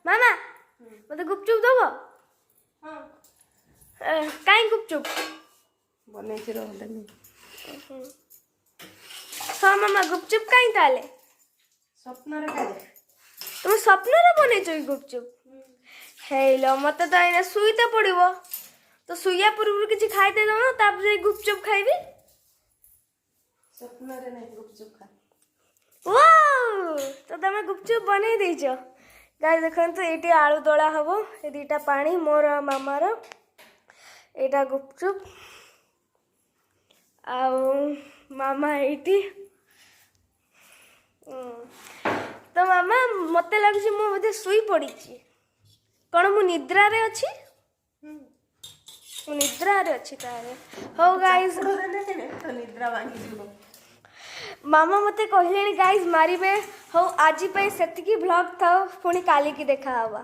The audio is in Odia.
ମାମା, ମୋତେ ଗୁପଚୁପ ଦବ? ହଁ। କାଇଁ ଗୁପଚୁପ? ବନେଇଛି, ରହ ଦେମି। ହଁ ମାମା, ଗୁପଚୁପ କାଇଁ ତାହେଲେ? ସ୍ୱପ୍ନରେ ଖାଇଦେ। ତମେ ସ୍ୱପ୍ନରେ ବନେଇଛ କି ଗୁପଚୁପ? ହେଇଲୋ, ମତେ ତ ଏଇନା ଶୋଇତେ ପଡିବ। ତ ଶୋଇବା ପୂର୍ବରୁ କିଛି ଖାଇତେ ଦବ, ତାପରେ ଯାଇ ଗୁପଚୁପ ଖାଇବି। ସ୍ୱପ୍ନରେ ନାଇଁ, ଗୁପଚୁପ ଖା। ୱାଓ, ତ ତମେ ଗୁପଚୁପ ବନେଇ ଦେଇଛ। ଗାଇସ୍, ଦେଖନ୍ତୁ, ଏଇଠି ଆଳୁ ଦଳା ହବ। ଏ 2ଟା ପାଣି ମୋର ଆଉ ମାମାର। ଏଇଟା ଗୁପଚୁପ ଆଉ ମାମା ଏଇଠି। ତ ମାମା, ମତେ ଲାଗୁଛି ମୁଁ ବୋଧେ ଶୋଇ ପଡ଼ିଛି। କ'ଣ ମୁଁ ନିଦ୍ରାରେ ଅଛି? ମୁଁ ନିଦ୍ରାରେ ଅଛି ତାହେଲେ। ହଉ ଗାଇସ୍। ତ ନିଦ୍ରା ଭାଙ୍ଗିଯିବ। ମାମା ମତେ କହିଲେଣି ଗାଇସ୍, ମାରିବେ। ହଉ, ଆଜି ପାଇଁ ସେତିକି ଭ୍ଲଗ୍ ଥାଉ, ପୁଣି କାଲିକି ଦେଖା ହବା।